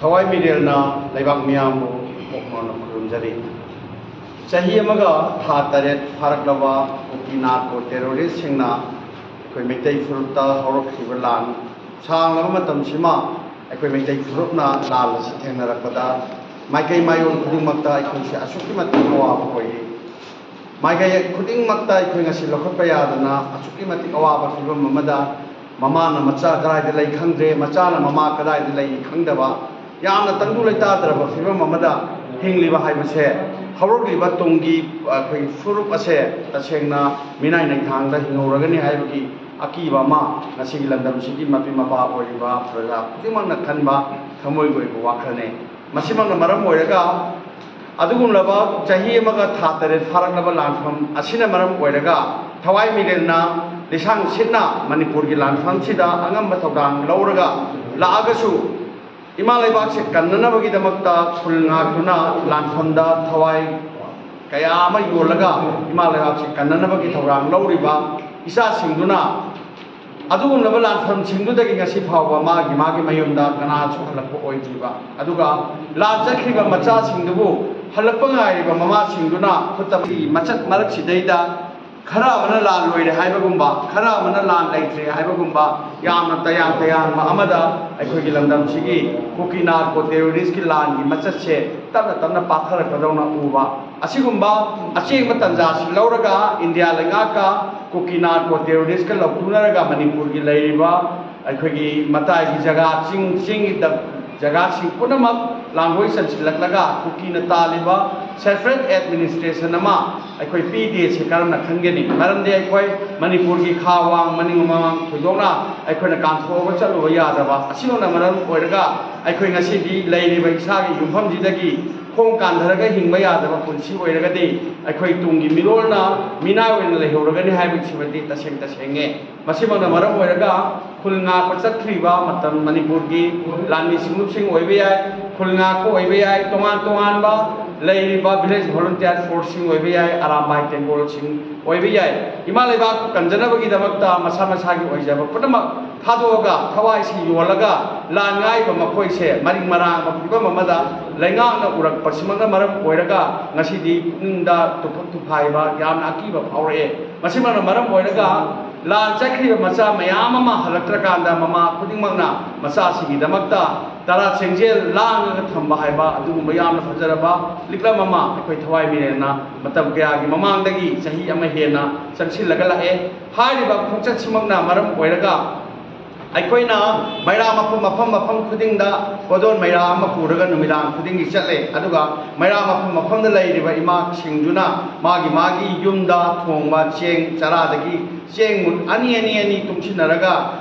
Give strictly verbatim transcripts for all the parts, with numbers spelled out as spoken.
ꯊꯋꯥꯏ ꯃꯤꯔꯦꯜꯅ ꯂꯩꯕꯥꯛ ꯃꯤꯌꯥꯝꯕꯨ ꯄꯣꯛꯅꯧꯅ ꯈꯨꯔꯨꯝꯖꯔꯤ꯫ ꯆꯍꯤ ꯑꯃꯒ ꯊꯥ ꯇꯔꯦꯠ ꯐꯥꯔꯛꯂꯕ ꯀꯨꯀꯤ ꯅꯥꯔꯀꯣ ꯇꯦꯔꯣꯔꯤꯁꯁꯤꯡꯅ ꯑꯩꯈꯣꯏ ꯃꯩꯇꯩ ꯐꯨꯔꯨꯞꯇ ꯍꯧꯔꯛꯈꯤꯕ ꯂꯥꯟ ꯁꯥꯡꯂꯕ ꯃꯇꯝꯁꯤꯃ ꯑꯩꯈꯣꯏ ꯃꯩꯇꯩ ꯐꯨꯔꯨꯞꯅ ꯂꯥꯟ ꯑꯁꯤ ꯊꯦꯡꯅꯔꯛꯄꯗ ꯃꯥꯏꯀꯩ ꯃꯥꯏꯑꯣꯟ ꯈꯨꯗꯤꯡꯃꯛꯇ ꯑꯩꯈꯣꯏꯁꯦ ꯑꯁꯨꯛꯀꯤ ꯃꯇꯤꯛ ꯑꯋꯥꯕ ꯑꯣꯏꯔꯤ꯫ ꯃꯥꯏꯀꯩ ꯈꯨꯗꯤꯡꯃꯛꯇ ꯑꯩꯈꯣꯏ ꯉꯁꯤ ꯂꯧꯈꯠꯄ ꯌꯥꯗꯅ ꯑꯁꯨꯛꯀꯤ ꯃꯇꯤꯛ ꯑꯋꯥꯕ ꯐꯤꯕꯝ ꯑꯃꯗ ꯃꯃꯥꯅ ꯃꯆꯥ ꯀꯗꯥꯏꯗ ꯂꯩ ꯈꯪꯗ꯭ꯔꯦ, ꯃꯆꯥꯅ ꯃꯃꯥ ꯀꯗꯥꯏꯗ ꯂꯩ ꯈꯪꯗꯕ, ꯌꯥꯝꯅ ꯇꯪꯗꯨ ꯂꯩꯇꯥꯗ꯭ꯔꯕ ꯐꯤꯕꯝ ꯑꯃꯗ ꯍꯤꯡꯂꯤꯕ ꯍꯥꯏꯕꯁꯦ ꯍꯧꯔꯛꯂꯤꯕ ꯇꯨꯡꯒꯤ ꯑꯩꯈꯣꯏ ꯐꯨꯔꯨꯞ ꯑꯁꯦ ꯇꯁꯦꯡꯅ ꯃꯤꯅꯥꯏ ꯅꯩꯊꯥꯡꯗ ꯍꯤꯡꯍꯧꯔꯒꯅꯤ ꯍꯥꯏꯕꯒꯤ ꯑꯀꯤꯕ ꯑꯃ ꯉꯁꯤꯒꯤ ꯂꯝꯗꯝꯁꯤꯒꯤ ꯃꯄꯤ ꯃꯄꯥ ꯑꯣꯏꯔꯤꯕ ꯄ꯭ꯔꯖꯥ ꯈꯨꯗꯤꯡꯃꯛꯅ ꯈꯟꯕ ꯊꯃꯣꯏꯒꯤ ꯑꯣꯏꯕ ꯋꯥꯈꯜꯅꯤ꯫ ꯃꯁꯤꯃꯛꯅ ꯃꯔꯝ ꯑꯣꯏꯔꯒ ꯑꯗꯨꯒꯨꯝꯂꯕ ꯆꯍꯤ ꯑꯃꯒ ꯊꯥ ꯇꯔꯦꯠ ꯐꯥꯔꯛꯂꯕ ꯂꯥꯟꯐꯝ ꯑꯁꯤꯅ ꯃꯔꯝ ꯑꯣꯏꯔꯒ ꯊꯋꯥꯏ ꯃꯤꯔꯦꯜꯅ ꯂꯤꯁꯥꯡ ꯁꯤꯠꯅ ꯃꯅꯤꯄꯨꯔꯒꯤ ꯂꯥꯟꯐꯝꯁꯤꯗ ꯑꯉꯝꯕ ꯊꯧꯗꯥꯡ ꯂꯧꯔꯒ ꯂꯥꯛꯑꯒꯁꯨ ꯏꯃꯥ ꯂꯩꯕꯥꯛꯁꯦ ꯀꯟꯅꯅꯕꯒꯤꯗꯃꯛꯇ ꯈꯨꯜ ꯉꯥꯛꯇꯨꯅ ꯂꯥꯟꯐꯝꯗ ꯊꯋꯥꯏ ꯀꯌꯥ ꯑꯃ ꯌꯣꯜꯂꯒ ꯏꯃꯥ ꯂꯩꯕꯥꯛꯁꯦ ꯀꯟꯅꯅꯕꯒꯤ ꯊꯧꯔꯥꯡ ꯂꯧꯔꯤꯕ ꯏꯆꯥꯁꯤꯡꯗꯨꯅ ꯑꯗꯨꯒꯨꯝꯂꯕ ꯂꯥꯟꯐꯝꯁꯤꯡꯗꯨꯗꯒꯤ ꯉꯁꯤ ꯐꯥꯎꯕ ꯃꯥꯒꯤ ꯃꯥꯒꯤ ꯃꯌꯨꯝꯗ ꯀꯅꯥꯁꯨ ꯍꯜꯂꯛꯄ ꯑꯣꯏꯗ꯭ꯔꯤꯕ, ꯑꯗꯨꯒ ꯂꯥꯟ ꯆꯠꯈ꯭ꯔꯤꯕ ꯃꯆꯥꯁꯤꯡꯗꯨꯕꯨ ꯍꯜꯂꯛꯄ ꯉꯥꯏꯔꯤꯕ ꯃꯃꯥꯁꯤꯡꯗꯨꯅ ꯈꯨꯠꯇ ꯃꯆꯠ ꯃꯔꯛꯁꯤꯗꯩꯗ ꯈꯔ ꯑꯃꯅ ꯂꯥꯟ ꯂꯣꯏꯔꯦ ꯍꯥꯏꯕꯒꯨꯝꯕ, ꯈꯔ ꯑꯃꯅ ꯂꯥꯟ ꯂꯩꯇ꯭ꯔꯦ ꯍꯥꯏꯕꯒꯨꯝꯕ ꯌꯥꯝꯅ ꯇꯌꯥꯡ ꯇꯌꯥꯡꯕ ꯑꯃꯗ ꯑꯩꯈꯣꯏꯒꯤ ꯂꯝꯗꯝꯁꯤꯒꯤ ꯀꯨꯀꯤ ꯅꯥꯔꯀꯣ ꯇꯦꯔꯣꯔꯤꯁꯀꯤ ꯂꯥꯟꯒꯤ ꯃꯆꯠꯁꯦ ꯇꯞꯅ ꯇꯞꯅ ꯄꯥꯊꯔꯛꯄꯗꯧꯅ ꯎꯕ꯫ ꯑꯁꯤꯒꯨꯝꯕ ꯑꯆꯦꯡꯕ ꯇꯥꯟꯖꯥꯁꯤ ꯂꯧꯔꯒ ꯏꯟꯗꯤꯌꯥ ꯂꯩꯉꯥꯛꯀ ꯀꯨꯀꯤ ꯅꯥꯔꯀꯣ ꯇꯦꯔꯣꯔꯤꯁꯀ ꯂꯧꯊꯣꯛꯅꯔꯒ ꯃꯅꯤꯄꯨꯔꯒꯤ ꯂꯩꯔꯤꯕ ꯑꯩꯈꯣꯏꯒꯤ ꯃꯇꯥꯏꯒꯤ ꯖꯒꯥ, ꯆꯤꯡ, ꯆꯤꯡꯒꯤ ꯗ-, ꯖꯒꯥꯁꯤꯡ ꯄꯨꯝꯅꯃꯛ ꯂꯥꯡꯒꯣꯏ ꯆꯟꯁꯤꯜꯂꯛꯂꯒ ꯀꯨꯀꯤꯅ ꯇꯥꯜꯂꯤꯕ separate administration ꯑꯃ ꯑꯩꯈꯣꯏ ꯄꯤꯗꯦ꯫ ꯁꯤ ꯀꯔꯝꯅ ꯈꯟꯒꯅꯤ? ꯃꯔꯝꯗꯤ ꯑꯩꯈꯣꯏ ꯃꯅꯤꯄꯨꯔꯒꯤ ꯈꯥ ꯋꯥꯡ ꯃꯅꯤꯡ ꯃꯃꯥꯡ ꯊꯣꯏꯗꯣꯛꯅ ꯑꯩꯈꯣꯏꯅ ꯀꯥꯟꯊꯣꯛꯑꯒ ꯆꯠꯂꯨꯕ ꯌꯥꯗꯕ꯫ ꯑꯁꯤꯅ ꯃꯔꯝ ꯑꯣꯏꯔꯒ ꯑꯩꯈꯣꯏ ꯉꯁꯤꯗꯤ ꯂꯩꯔꯤꯕ ꯏꯁꯥꯒꯤ ꯌꯨꯝꯐꯝꯁꯤꯗꯒꯤ ꯈꯣꯡ ꯀꯥꯟꯊꯔꯒ ꯍꯤꯡꯕ ꯌꯥꯗꯕ ꯄꯨꯟꯁꯤ ꯑꯣꯏꯔꯒꯗꯤ ꯑꯩꯈꯣꯏ ꯇꯨꯡꯒꯤ ꯃꯤꯔꯣꯜꯅ ꯃꯤꯅꯥꯏ ꯑꯣꯏꯅ ꯂꯩꯍꯧꯔꯒꯅꯤ ꯍꯥꯏꯕꯁꯤꯃꯗꯤ ꯇꯁꯦꯡ ꯇꯁꯦꯡꯉꯦ꯫ ꯃꯁꯤꯃꯛꯅ ꯃꯔꯝ ꯑꯣꯏꯔꯒ ꯈꯨꯜ ꯉꯥꯛꯄ ꯆꯠꯈ꯭ꯔꯤꯕ ꯃꯇꯝ ꯃꯅꯤꯄꯨꯔꯒꯤ ꯂꯥꯟꯃꯤ ꯁꯤꯡꯂꯨꯞꯁꯤꯡ ꯑꯣꯏꯕ ꯌꯥꯏ, ꯈꯨꯜ ꯉꯥꯛꯄ ꯑꯣꯏꯕ ꯌꯥꯏ, ꯇꯣꯉꯥꯟ ꯇꯣꯉꯥꯟꯕ ꯂꯩꯔꯤꯕ village volunteer forceꯁꯤꯡ ꯑꯣꯏꯕ ꯌꯥꯏ, ꯑꯔꯥꯝꯕꯥꯏ ꯇꯦꯡꯒꯣꯜꯁꯤꯡ ꯑꯣꯏꯕ ꯌꯥꯏ꯫ ꯏꯃꯥ ꯂꯩꯕꯥꯛ ꯀꯟꯖꯅꯕꯒꯤꯗꯃꯛꯇ ꯃꯁꯥ ꯃꯁꯥꯒꯤ ꯑꯣꯏꯖꯕ ꯄꯨꯝꯅꯃꯛ ꯊꯥꯗꯣꯛꯑꯒ, ꯊꯋꯥꯏꯁꯤ ꯌꯣꯜꯂꯒ ꯂꯥꯟ ꯉꯥꯛꯏꯕ ꯃꯈꯣꯏꯁꯦ ꯃꯔꯤꯛ ꯃꯔꯥꯡꯕ ꯐꯤꯕꯝ ꯑꯃꯗ ꯂꯩꯉꯥꯛꯅ ꯎꯔꯛꯄꯁꯤꯃꯛꯅ ꯃꯔꯝ ꯑꯣꯏꯔꯒ ꯉꯁꯤꯗꯤ ꯄꯨꯛꯅꯤꯡꯗ ꯇꯨꯐꯛ ꯇꯨꯐꯥꯏꯕ, ꯌꯥꯝꯅ ꯑꯀꯤꯕ ꯐꯥꯎꯔꯛꯑꯦ꯫ ꯃꯁꯤꯃꯛꯅ ꯃꯔꯝ ꯑꯣꯏꯔꯒ ꯂꯥꯟ ꯆꯠꯈ꯭ꯔꯤꯕ ꯃꯆꯥ ꯃꯌꯥꯝ ꯑꯃ ꯍꯜꯂꯛꯇ꯭ꯔꯀꯥꯟꯗ ꯃꯃꯥ ꯈꯨꯗꯤꯡꯃꯛꯅ ꯃꯆꯥꯁꯤꯡꯒꯤꯗꯃꯛꯇ ꯇꯔꯥ ꯆꯦꯡꯖꯦꯜ ꯂꯥꯡꯉꯒ ꯊꯝꯕ ꯍꯥꯏꯕ ꯑꯗꯨꯒꯨꯝꯕ ꯌꯥꯝꯅ ꯐꯖꯔꯕ ꯂꯤꯛꯂꯝ ꯑꯃ ꯑꯩꯈꯣꯏ ꯊꯋꯥꯏ ꯃꯤꯔꯦꯟꯅ ꯃꯇꯝ ꯀꯌꯥꯒꯤ ꯃꯃꯥꯡꯗꯒꯤ ꯆꯍꯤ ꯑꯃ ꯍꯦꯟꯅ ꯆꯪꯁꯤꯜꯂꯒ ꯂꯥꯛꯑꯦ꯫ ꯍꯥꯏꯔꯤꯕ ꯈꯣꯡꯆꯠꯁꯤꯃꯛꯅ ꯃꯔꯝ ꯑꯣꯏꯔꯒ ꯑꯩꯈꯣꯏꯅ ꯃꯩꯔꯥ ꯃꯐꯝ, ꯃꯐꯝ, ꯃꯐꯝ ꯈꯨꯗꯤꯡꯗ ꯄꯣꯠꯌꯣꯟ ꯃꯩꯔꯥ ꯑꯃ ꯄꯨꯔꯒ ꯅꯨꯃꯤꯗꯥꯡ ꯈꯨꯗꯤꯡꯒꯤ ꯆꯠꯂꯦ꯫ ꯑꯗꯨꯒ ꯃꯩꯔꯥ ꯃꯐꯝ ꯃꯐꯝꯗ ꯂꯩꯔꯤꯕ ꯏꯃꯥꯁꯤꯡꯗꯨꯅ ꯃꯥꯒꯤ ꯃꯥꯒꯤ ꯌꯨꯝꯗ ꯊꯣꯡꯕ ꯆꯦꯡ ꯆꯔꯥꯗꯒꯤ ꯆꯦꯡ ꯃꯨꯠ ꯑꯅꯤ, ꯑꯅꯤ, ꯑꯅꯤ ꯇꯨꯡꯁꯤꯟꯅꯔꯒ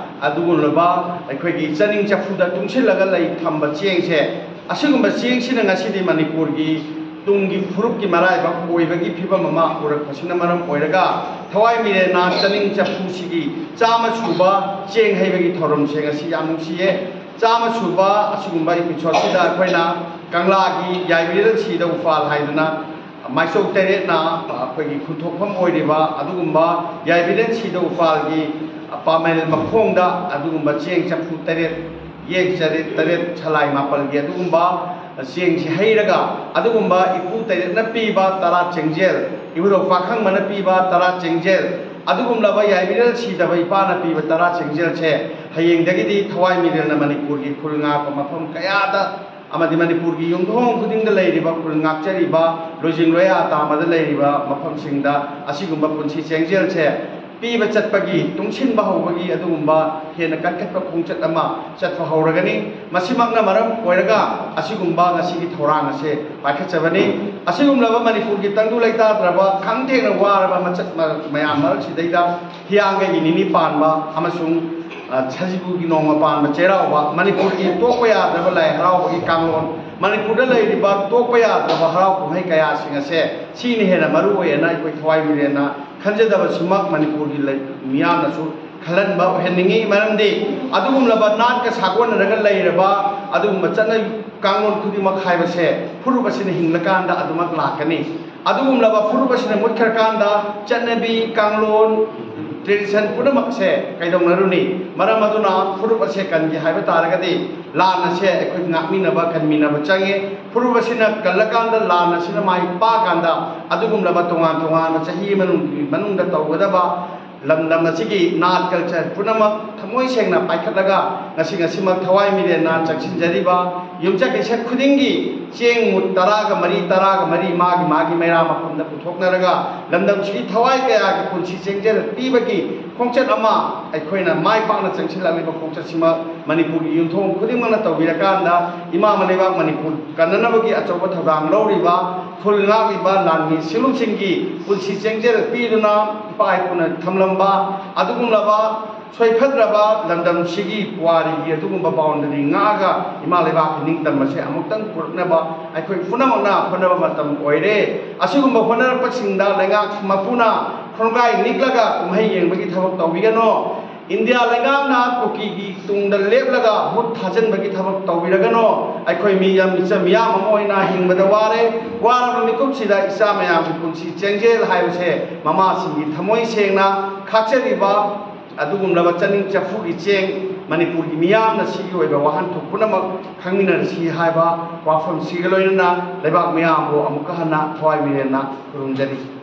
ꯑꯗꯨꯒꯨꯝꯂꯕ ꯑꯩꯈꯣꯏꯒꯤ ꯆꯅꯤꯡ ꯆꯐꯨꯗ ꯇꯨꯡꯁꯤꯜꯂꯒ ꯂꯩ ꯊꯝꯕ ꯆꯦꯡꯁꯦ, ꯑꯁꯤꯒꯨꯝꯕ ꯆꯦꯡꯁꯤꯅ ꯉꯁꯤꯗꯤ ꯃꯅꯤꯄꯨꯔꯒꯤ ꯇꯨꯡꯒꯤ ꯐꯨꯔꯨꯞꯀꯤ ꯃꯔꯥꯏꯕꯛ ꯑꯣꯏꯕꯒꯤ ꯐꯤꯕꯝ ꯑꯃ ꯎꯔꯛꯄꯁꯤꯅ ꯃꯔꯝ ꯑꯣꯏꯔꯒ ꯊꯋꯥꯏ ꯃꯤꯔꯦꯟꯅ ꯆꯅꯤꯡ ꯆꯐꯨꯁꯤꯒꯤ ꯆꯥꯝꯃ ꯁꯨꯕ ꯆꯦꯡ ꯍꯩꯕꯒꯤ ꯊꯧꯔꯝꯁꯦ ꯉꯁꯤ ꯌꯥꯝ ꯅꯨꯡꯁꯤꯌꯦ꯫ ꯆꯥꯝꯃ ꯁꯨꯕ ꯑꯁꯤꯒꯨꯝꯕ episodeꯁꯤꯗ ꯑꯩꯈꯣꯏꯅ ꯀꯪꯂꯥꯒꯤ ꯌꯥꯏꯕꯤꯔꯦꯜ ꯁꯤꯗ ꯎꯄꯥꯜ ꯍꯥꯏꯗꯅ ꯃꯥꯏꯆꯧ ꯇꯔꯦꯠꯅ ꯑꯩꯈꯣꯏꯒꯤ ꯈꯨꯟꯊꯣꯛꯐꯝ ꯑꯣꯏꯔꯤꯕ ꯑꯗꯨꯒꯨꯝꯕ ꯌꯥꯏꯕꯤꯔꯦꯟ ꯁꯤꯗ ꯎꯄꯥꯜꯒꯤ ꯄꯥꯃꯦꯜ ꯃꯈꯣꯡꯗ ꯑꯗꯨꯒꯨꯝꯕ ꯆꯦꯡ ꯆꯐꯨ ꯇꯔꯦꯠ, ꯌꯦꯛ ꯆꯔꯦꯠ ꯇꯔꯦꯠ, ꯁꯂꯥꯏ ꯃꯥꯄꯜꯒꯤ ꯑꯗꯨꯒꯨꯝꯕ ꯆꯦꯡꯁꯤ ꯍꯩꯔꯒ ꯑꯗꯨꯒꯨꯝꯕ ꯏꯄꯨ ꯇꯔꯦꯠꯅ ꯄꯤꯕ ꯇꯔꯥ ꯆꯦꯡꯖꯦꯜ, ꯏꯕꯨꯙꯧ ꯄꯥꯈꯪꯕꯅ ꯄꯤꯕ ꯇꯔꯥ ꯆꯦꯡꯖꯦꯜ, ꯑꯗꯨꯒꯨꯝꯂꯕ ꯌꯥꯏꯕꯤꯔꯦꯜ ꯁꯤꯗꯕ ꯏꯄꯥꯅ ꯄꯤꯕ ꯇꯔꯥ ꯆꯦꯡꯖꯦꯜꯁꯦ ꯍꯌꯦꯡꯗꯒꯤꯗꯤ ꯊꯋꯥꯏ ꯃꯤꯔꯦꯜꯅ ꯃꯅꯤꯄꯨꯔꯒꯤ ꯈꯨꯜ ꯉꯥꯛꯄ ꯃꯐꯝ ꯀꯌꯥꯗ ꯑꯃꯗꯤ ꯃꯅꯤꯄꯨꯔꯒꯤ ꯌꯨꯝꯊꯣꯡ ꯈꯨꯗꯤꯡꯗ ꯂꯩꯔꯤꯕ ꯈꯨꯜ ꯉꯥꯛꯆꯔꯤꯕ ꯂꯣꯏꯖꯤꯡ ꯂꯣꯌꯥ ꯇꯥꯝꯕꯗ ꯂꯩꯔꯤꯕ ꯃꯐꯝꯁꯤꯡꯗ ꯑꯁꯤꯒꯨꯝꯕ ꯄꯨꯟꯁꯤ ꯆꯦꯡꯖꯦꯜꯁꯦ ꯄꯤꯕ ꯆꯠꯄꯒꯤ, ꯇꯨꯡꯁꯤꯟꯕ ꯍꯧꯕꯒꯤ ꯑꯗꯨꯒꯨꯝꯕ ꯍꯦꯟꯅ ꯀꯟꯈꯠꯄ ꯈꯣꯡꯆꯠ ꯑꯃ ꯆꯠꯄ ꯍꯧꯔꯒꯅꯤ꯫ ꯃꯁꯤꯃꯛꯅ ꯃꯔꯝ ꯑꯣꯏꯔꯒ ꯑꯁꯤꯒꯨꯝꯕ ꯉꯁꯤꯒꯤ ꯊꯧꯔꯥꯡ ꯑꯁꯦ ꯄꯥꯏꯈꯠꯆꯕꯅꯤ꯫ ꯑꯁꯤꯒꯨꯝꯂꯕ ꯃꯅꯤꯄꯨꯔꯒꯤ ꯇꯪꯗꯨ ꯂꯩꯇꯥꯗ꯭ꯔꯕ, ꯈꯝ ꯊꯦꯡꯅ ꯋꯥꯔꯕ ꯃꯆꯠ ꯃ-, ꯃꯌꯥꯝ ꯃꯔꯛꯁꯤꯗꯩꯗ ꯍꯤꯌꯥꯡꯒꯩꯒꯤ ꯅꯤꯅꯤ ꯄꯥꯟꯕ ꯑꯃꯁꯨꯡ, ꯑ, ꯁꯖꯤꯕꯨꯒꯤ ꯅꯣꯡꯃ ꯄꯥꯟꯕ ꯆꯩꯔꯥꯎꯕ, ꯃꯅꯤꯄꯨꯔꯒꯤ ꯇꯣꯛꯄ ꯌꯥꯗ꯭ꯔꯕ ꯂꯥꯏ ꯍꯔꯥꯎꯕꯒꯤ ꯀꯥꯡꯂꯣꯟ, ꯃꯅꯤꯄꯨꯔꯗ ꯂꯩꯔꯤꯕ ꯇꯣꯛꯄ ꯌꯥꯗ꯭ꯔꯕ ꯍꯔꯥꯎ ꯀꯨꯝꯍꯩ ꯀꯌꯥꯁꯤꯡ ꯑꯁꯦ ꯁꯤꯅ ꯍꯦꯟꯅ ꯃꯔꯨ ꯑꯣꯏ ꯍꯥꯏꯅ ꯑꯩꯈꯣꯏ ꯊꯋꯥꯏ ꯃꯤꯔꯦꯟꯅ ꯈꯟꯖꯗꯕꯁꯤꯃꯛ ꯃꯅꯤꯄꯨꯔꯒꯤ ꯂꯩ-, ꯃꯤꯌꯥꯝꯅꯁꯨ ꯈꯜꯍꯟꯕ ꯑꯣꯏꯍꯟꯅꯤꯡꯉꯤ꯫ ꯃꯔꯝꯗꯤ ꯑꯗꯨꯒꯨꯝꯂꯕ ꯅꯥꯠꯀ ꯁꯥꯒꯣꯟꯅꯔꯒ ꯂꯩꯔꯕ ꯑꯗꯨꯒꯨꯝꯕ ꯆꯠꯅ ꯀꯥꯡꯂꯣꯟ ꯈꯨꯗꯤꯡꯃꯛ ꯍꯥꯏꯕꯁꯦ ꯐꯨꯔꯨꯞ ꯑꯁꯤꯅ ꯍꯤꯡꯂꯀꯥꯟꯗ ꯑꯗꯨꯃꯛ ꯂꯥꯛꯀꯅꯤ꯫ ꯑꯗꯨꯒꯨꯝꯂꯕ ꯐꯨꯔꯨꯞ ꯑꯁꯤꯅ ꯃꯨꯠꯈ꯭ꯔꯀꯥꯟꯗ ꯆꯠꯅꯕꯤ, ꯀꯥꯡꯂꯣꯟ, tradition ꯄꯨꯝꯅꯃꯛꯁꯦ ꯀꯩꯗꯧꯅꯔꯨꯅꯤ? ꯃꯔꯝ ꯑꯗꯨꯅ ꯐꯨꯔꯨꯞ ꯑꯁꯦ ꯀꯟꯒꯦ ꯍꯥꯏꯕ ꯇꯥꯔꯒꯗꯤ ꯂꯥꯟ ꯑꯁꯦ ꯑꯩꯈꯣꯏ ꯉꯥꯛꯃꯤꯟꯅꯕ, ꯀꯟꯃꯤꯟꯅꯕ ꯆꯪꯉꯤ꯫ ꯐꯨꯔꯨꯞ ꯑꯁꯤꯅ ꯀꯜꯂꯀꯥꯟꯗ, ꯂꯥꯟ ꯑꯁꯤꯅ ꯃꯥꯏ ꯄꯥꯛꯀꯥꯟꯗ ꯑꯗꯨꯒꯨꯝꯂꯕ ꯇꯣꯉꯥꯟ ꯇꯣꯉꯥꯟꯕ ꯆꯍꯤ ꯃꯅꯨꯡ-, ꯃꯅꯨꯡꯗ ꯇꯧꯒꯗꯕ ꯂꯝꯗꯝ ꯑꯁꯤꯒꯤ ꯅꯥꯠ culture ꯄꯨꯝꯅꯃꯛ ꯊꯃꯣꯏ ꯁꯦꯡꯅ ꯄꯥꯏꯈꯠꯂꯒ ꯉꯁꯤ ꯉꯁꯤꯃꯛ ꯊꯋꯥꯏ ꯃꯤꯔꯦꯟꯅ ꯆꯪꯁꯤꯟꯖꯔꯤꯕ ꯌꯨꯝꯁꯀꯩꯁ ꯈꯨꯗꯤꯡꯒꯤ ꯆꯦꯡ ꯃꯨꯠ ꯇꯔꯥꯒ ꯃꯔꯤ, ꯇꯔꯥꯒ ꯃꯔꯤ ꯃꯥꯒꯤ ꯃꯥꯒꯤ ꯃꯩꯔꯥ ꯃꯐꯝꯗ ꯄꯨꯊꯣꯛꯅꯔꯒ ꯂꯝꯗꯝꯁꯤꯒꯤ ꯊꯋꯥꯏ ꯀꯌꯥꯒꯤ ꯄꯨꯟꯁꯤ ꯆꯦꯡꯖꯦꯜ ꯄꯤꯕꯒꯤ ꯈꯣꯡꯆꯠ ꯑꯃ ꯑꯩꯈꯣꯏꯅ ꯃꯥꯏ ꯄꯥꯛꯅ ꯆꯪꯁꯤꯜꯂꯛꯂꯤꯕ ꯈꯣꯡꯆꯠꯁꯤꯃꯛ ꯃꯅꯤꯄꯨꯔꯒꯤ ꯌꯨꯝꯊꯣꯡ ꯈꯨꯗꯤꯡꯃꯛꯅ ꯇꯧꯕꯤꯔꯀꯥꯟꯗ ꯏꯃꯥ ꯃ ꯂꯩꯕꯥꯛ ꯃꯅꯤꯄꯨꯔ ꯀꯟꯅꯅꯕꯒꯤ ꯑꯆꯧꯕ ꯊꯧꯗꯥꯡ ꯂꯧꯔꯤꯕ ꯈꯨꯜ ꯉꯥꯛꯂꯤꯕ ꯂꯥꯟꯃꯤ ꯁꯤꯡꯂꯨꯞꯁꯤꯡꯒꯤ ꯄꯨꯟꯁꯤ ꯆꯦꯡꯖꯦꯜ ꯄꯤꯗꯨꯅ ꯏꯄꯥ ꯏꯄꯨꯅ ꯊꯝꯂꯝꯕ ꯑꯗꯨꯒꯨꯝꯂꯕ ꯁꯣꯏꯐꯗ꯭ꯔꯕ ꯂꯝꯗꯝꯁꯤꯒꯤ ꯄꯨꯋꯥꯔꯤꯒꯤ ꯑꯗꯨꯒꯨꯝꯕ boundary ꯉꯥꯛꯑꯒ ꯏꯃꯥ ꯂꯩꯕꯥꯛꯀꯤ ꯅꯤꯡꯇꯝꯕꯁꯦ ꯑꯃꯨꯛꯇꯪ ꯄꯨꯔꯛꯅꯕ ꯑꯩꯈꯣꯏ ꯄꯨꯝꯅꯃꯛꯅ ꯍꯣꯠꯅꯕ ꯃꯇꯝ ꯑꯣꯏꯔꯦ꯫ ꯑꯁꯤꯒꯨꯝꯕ ꯍꯣꯠꯅꯔꯛꯄꯁꯤꯡꯗ ꯂꯩꯉꯥꯛ ꯃꯄꯨꯅ ꯈꯣꯡꯒꯥꯏ ꯅꯤꯛꯂꯒ ꯀꯨꯝꯍꯩ ꯌꯦꯡꯕꯒꯤ ꯊꯕꯛ ꯇꯧꯕꯤꯒꯅꯨ꯫ ꯏꯟꯗꯤꯌꯥ ꯂꯩꯉꯥꯛꯅ ꯀꯨꯀꯤꯒꯤ ꯇꯨꯡꯗ ꯂꯦꯞꯂꯒ ꯚꯨꯠ ꯊꯥꯖꯤꯟꯕꯒꯤ ꯊꯕꯛ ꯇꯧꯕꯤꯔꯒꯅꯨ꯫ ꯑꯩꯈꯣꯏ ꯃꯤ ꯌꯥꯝ, ꯃꯤꯆꯝ ꯃꯤꯌꯥꯝ ꯑꯃ ꯑꯣꯏꯅ ꯍꯤꯡꯕꯗ ꯋꯥꯔꯦ꯫ ꯋꯥꯔꯕ ꯃꯤꯀꯨꯞꯁꯤꯗ ꯏꯆꯥ ꯃꯌꯥꯝꯒꯤ ꯄꯨꯟꯁꯤ ꯆꯦꯡꯖꯦꯜ ꯍꯥꯏꯕꯁꯦ ꯃꯃꯥꯁꯤꯡꯒꯤ ꯊꯃꯣꯏ ꯁꯦꯡꯅ ꯈꯥꯛꯆꯔꯤꯕ ꯑꯗꯨꯒꯨꯝꯂꯕ ꯆꯅꯤꯡ ꯆꯐꯨꯒꯤ ꯆꯦꯡ ꯃꯅꯤꯄꯨꯔꯒꯤ ꯃꯤꯌꯥꯝꯅ ꯁꯤꯒꯤ ꯑꯣꯏꯕ ꯋꯥꯍꯟꯊꯣꯛ ꯄꯨꯝꯅꯃꯛ ꯈꯪꯃꯤꯟꯅꯔꯁꯤ ꯍꯥꯏꯕ ꯋꯥꯐꯝꯁꯤꯒ ꯂꯣꯏꯅꯅ ꯂꯩꯕꯥꯛ ꯃꯤꯌꯥꯝꯕꯨ ꯑꯃꯨꯛꯀ ꯍꯟꯅ ꯊꯋꯥꯏ ꯃꯤꯔꯦꯟꯅ ꯈꯨꯔꯨꯝꯖꯔꯤ꯫